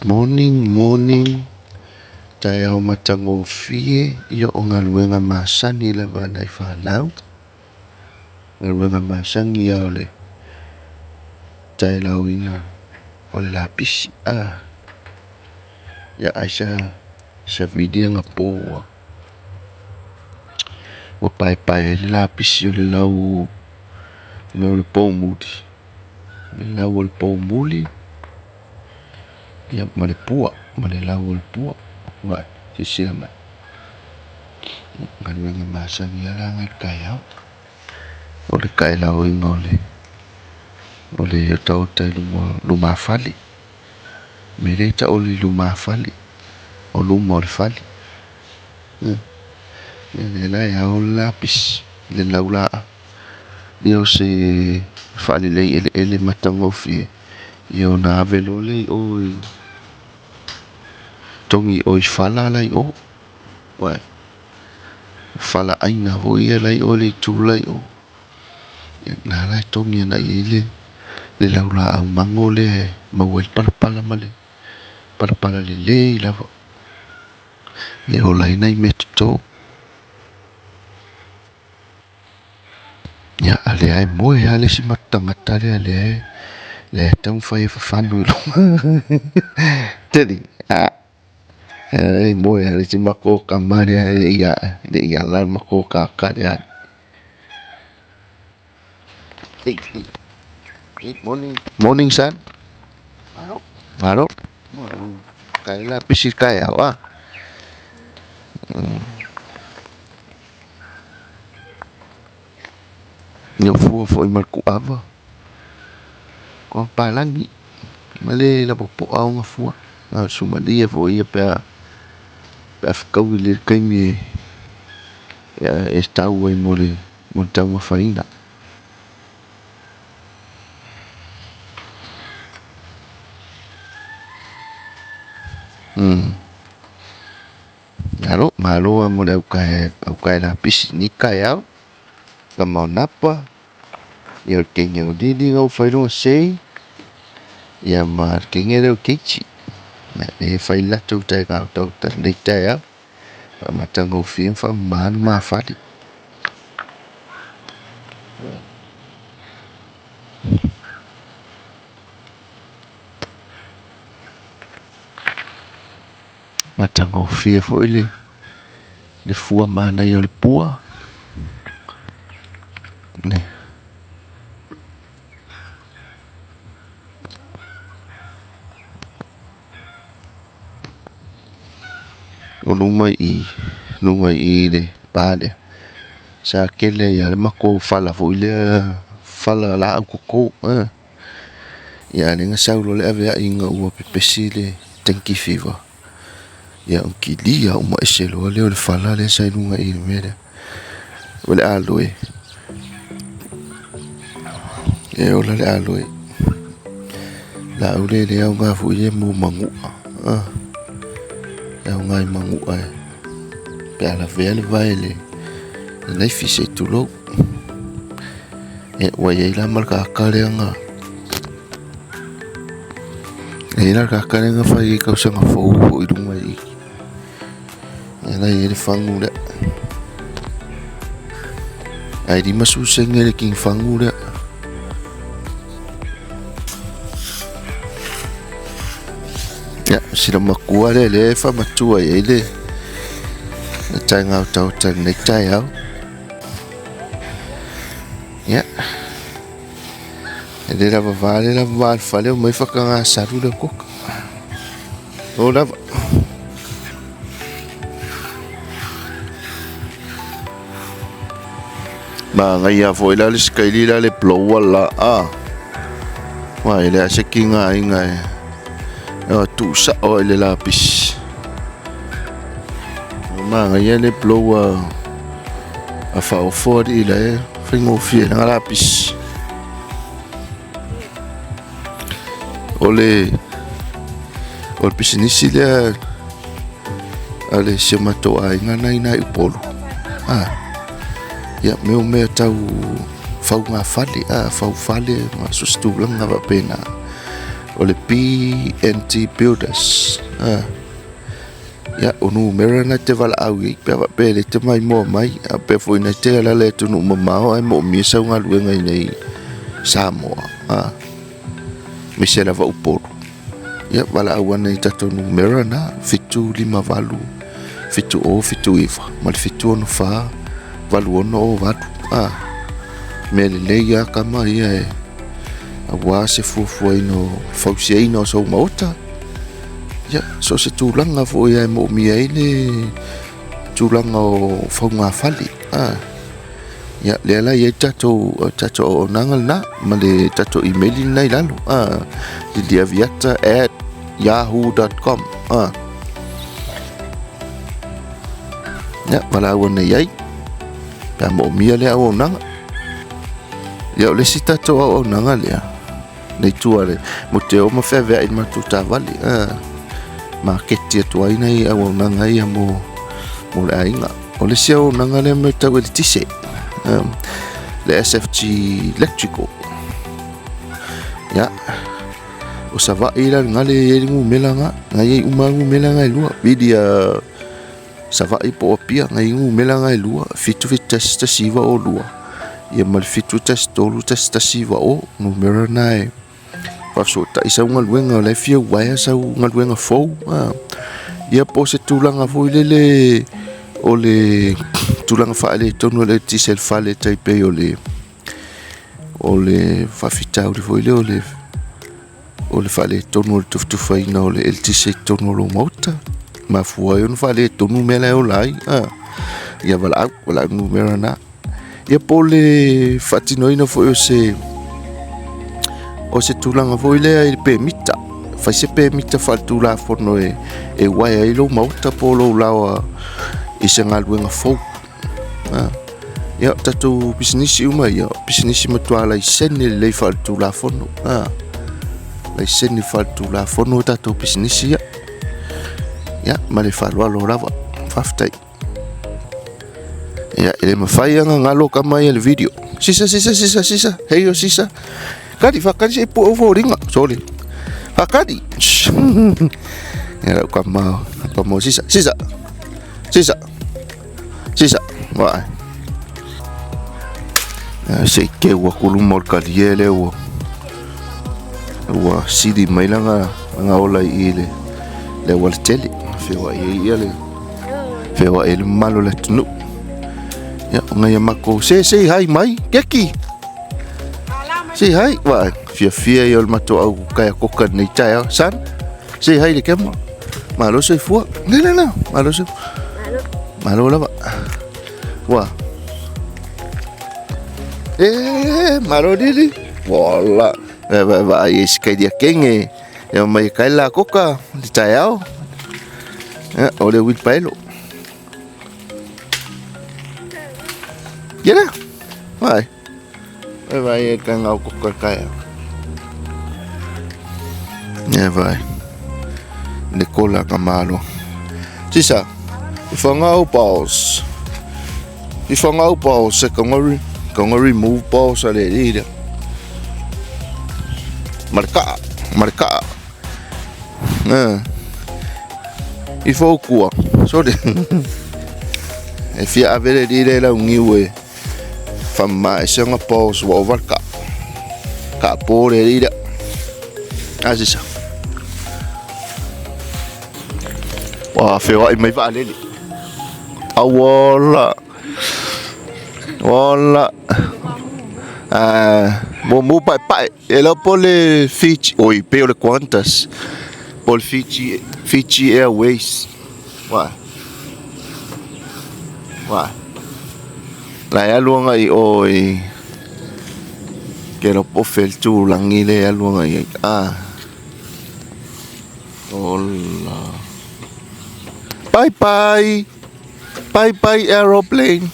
Morning, morning, taeao matagofie, ia o galuega masani lava a nai fanau. Galuega masani lava o le taelaoina o le lapisi. Ia ai sa savili anapo ua paepae ai le lapisi o le lau o le poumuli, le lau o le poumuli ia ma le pua, ma le lau o le pua. Ua e silasila mai, o galuega masani lava na i le taeao, o le kaelaoina o le otaota i lumafale. O le mea lea e tau o le lumafale, o luma o le fale. O lea la e ao le lapisi, le laulaau. Ia o se faalelei eleele matagofie, ia ona ave loa lea i o i togi i fala la e i o. Fala aina foi la e i o i le itu la i o, o i ina e togi agai i ai le laulaau mago lea e maua ai le palapala ma le palapala lelei lava, e ola ai nai meatoto. Ia ae o lea e moe lava le isi matou tagata lea o lea e taumafai e fafano i luga e moe lava le isi matou tama lea e le i ala le matou tagata lea. Morning son. Malo. Faafetai le lapisi i le taeao a. Ia fua foi ma le tuava, o papalagi, ma le lava poa ona fua. Na o le sumalia foi ia pe a fetaui lelei le taimi e tau ai mo le taumafaina. Malo, malo lava mo le au tae lapisi i lenei taeao. Tama o Napa, ia o le teine o Lily na ua fai lona sei, ia ma le teine lea o Keiti. Ia lea e fai le latou taega otaota i lenei taeao. Matagofie ma faamama le ma fale. Matagofie foi le fua manaia o le pua. O luma i i i le pa lea, sa tele ai lava le matou fala foi lea, fala laau toto a lea na sau loa le aveai ina ua pepesi le dengue fever, ia ona kilia uma ese loa lea o le fala lea sa i luga i i le mea lea. O le aloe, e ola le aloe, laau lea e le aoga foi mo manua, e aoga i manua pe a lavea le vae i le naifi se i tulou. Ua i ai la ma le tagata lea na e i ai la le tagata lea na fai ai tausaga fou foi i luga i i. Lea la e i ai le fagu lea. Ae 50 sene le kini fagu lea. Ia, sila matua lea lea e faamatua i ai le taega otaota i lenei taeao. Ia, e le lava va le lava va o le fale, omai faataga salu le otaota. O lava. Manaia foi la le sikaili la le blower la a. Ua e leai se tigaina e tuusao ai i le lapisi. Manaia le blower a faaofo alii la e faigofie ai lana lapisi. O le pisinisi lea a le si o matou aiga na i ina i Upolu, ia mea o mea tau faugafale, faufale ma so o se tulaga faapena. O le BNT Builders. Ah. Ia, o numera na te valaau i ai, pe a faapea e le te maimoa mai, a pea foi na te alala i atunuu mamao ae moomia sau galuega i nei Samoa, a, aemaise lava Upolu. Ia, valaau ane i tatou numera na, 758 7079 ma le 764 8608, a. Mea lelei lava kama ia e aua se fuafuaina o fausiaina o sou maota. Ia, so o se tulaga foi e moomia ai le tulaga o faugafale. A, ia, lea la e i ai tatou, tatou auaunaga lena ma le tatou email lena i lalo. A, liliaviata@yahoo.com. A, ia, valaau ane i ai pe a moomia lea auaunaga. Ia, o le isi tatou auaunaga lea, nei tua le mo te o ma feaveai i le matou taavale a maketi atu ai nei auaunaga ia mo mo le aiga. O le isi auaunaga lea mea tau eletise, le SFG Electrical. Ia, o Savaii la le gale e i ai le numera na, na i ai uma numera na e lua. Vili a Savaii po o Apia, na i ai numera na e lua, 7 7 1 1 9 o 2. Ia ma le 7 1 3 1 1 9 o, numera na e faafesootai sau galuega o la e fia uaea sau galuega fou. A. Ia po o se tulaga foi lele o le tulaga faaletonu o le eletise i le fale e tai pei o le o le faafitauli foi lea o le o le faaletonu o le tufatufaina o le eletise i totonu o lou maota. Mafua ai ona faaletonu mea la e ola ai. A. Ia valaau, valaau numera na. Ia po o le faatinoina foi o se o se tulaga foi lea i le pemita. Fai se pemita faaletulafono e e uaea ai lou maota po o lou laoa i se galuega fou. A. Ia, o tatou pisinisi uma ia, o pisinisi matua laisene lelei faaletulafono. A. Laisene faaletulafono o tatou pisinisi ia. Ia, ma le faaaloalo lava. Faafetai. Ia, e le mafai ona galo kama ia le video. Sisa, sisa, sisa, sisa. Hei o sisa. Kali, whakali se ipu au fōringa. Sorry. Whakali. Ia lau kama, kama o sisa. Sisa. Sisa. Sisa. Vai. Se i keu aku luma o le kalie lea ua ua sili mai lana lana ola i i le le auala tele. Feoai ai ia le feoai ai le mamalu o le atunuu. Ia, o ngai a makou se say hi mai, keki. Say hi. Vaai, fiafia ia o le matou au kaiakoka i lenei taeao. Son, say hi i le kema. Malo soifua. Le le le, malo soifua. Malo lava. Ua. E, malo lili. Wala. Vaai vaai e se kailia kenge. E mai e kai la koka le taeao. Ia, o le wheelbarrow. Ia lea. Vai. Vai vai e ka ngau koka kai. Ia vai. Le kola ka malo. Sisa. I whangau balls. I whangau balls e ka ngori. Ka ngori move balls a le rira. Marka. Marka. I whaukua. Sorry. E fia avere rire lau niu e whamma e senga paus wa over ka. Ka pōre rira. Asisa. Wa wheoai mai waalele. Awala. Wala. Mo mu pae pae. E iloa po o le Fiji, oi pei o le Qantas, po o le Fiji, Fiji Airways. Uae. Uae. La e alu agai i o i ke iloa po o fea le tulagi lea e alu agai ai. Ah. Ola. Bye bye. Bye bye aeroplane.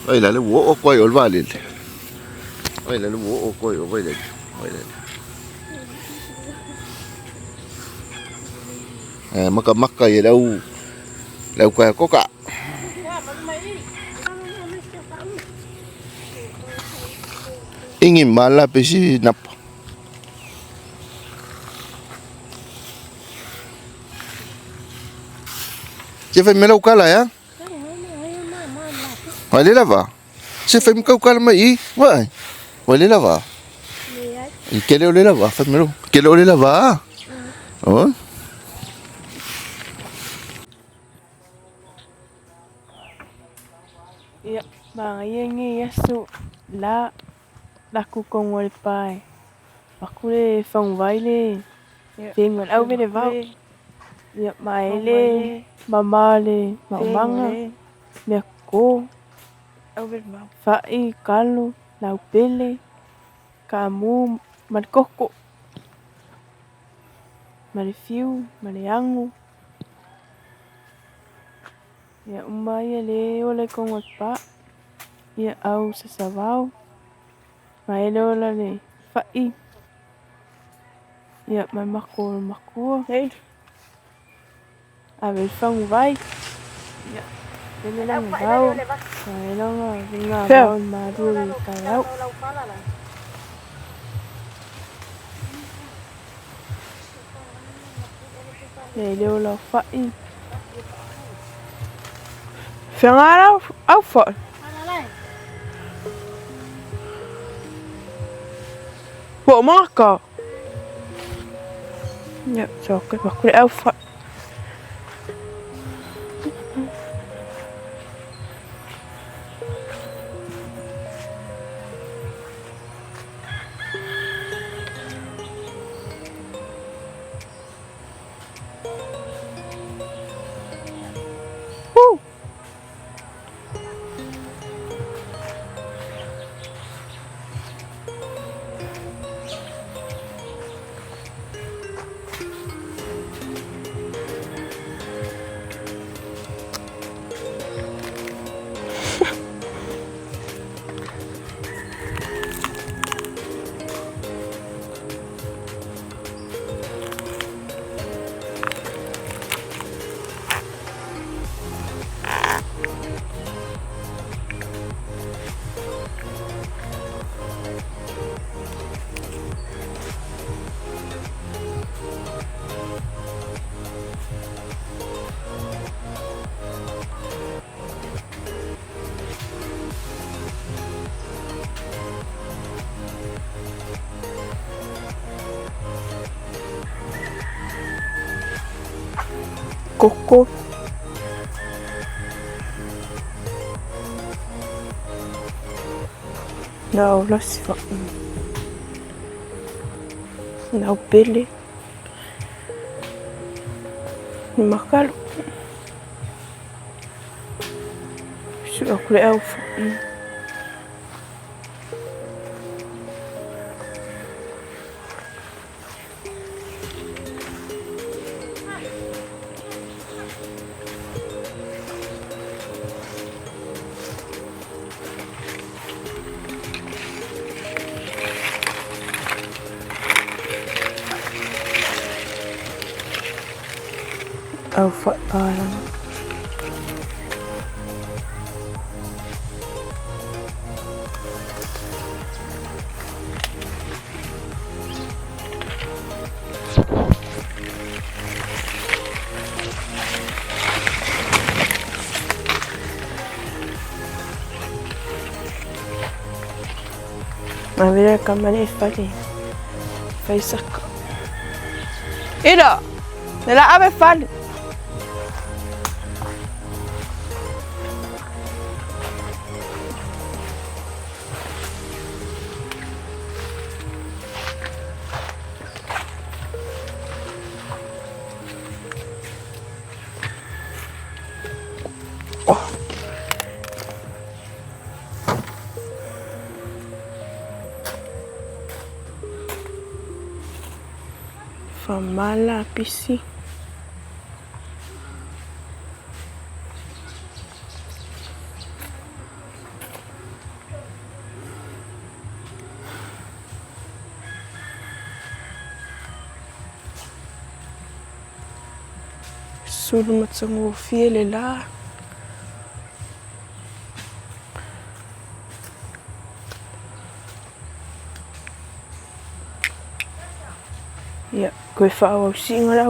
Vai la le ua oo atu ai o le vaalele. Vai la le ua oo atu ai o vai la. Vai la. Eh, makamaka i le au le au kai koka. Ingi ma lapisi napa. Se fai mela ukala ya. Vai le lava. Se fai mka ukala mai i. Vai. Vai le lava. I kele o le lava, fai melo. Kele o le lava. Oh. Ia, magaia lenei aso la laku kogo o le pa e aku le faguvai le fega o le ave le vao. Ia ma e le mama le maumaga, mea koko, fa'i, kalo, laupele, kamu ma le koko, ma le fiu, ma le ago. Ia uma ia le ola i kogo o le pa. Ia au sasavao, ma e le ola le fa'i. Ia ma mako makua. Ave le faguvai. Ia lele laga vao, ma e laga viga vao i malua i taeao. Ia e le ola o fa'i. Feaga lau au fa'i. Ua uma ka. Ia, so ke maku le au fa'i. Woo! Koko. Lau lasi fa'i. Lau pele. Ni makalo. Sua aku le au fa'i. Au fa'i palagi. Avea ka mane e fale. Fai saka. Ira! Le la ave fale. Famala pisi. Sulu matagofie le la. Ia, toe faaauau siiga le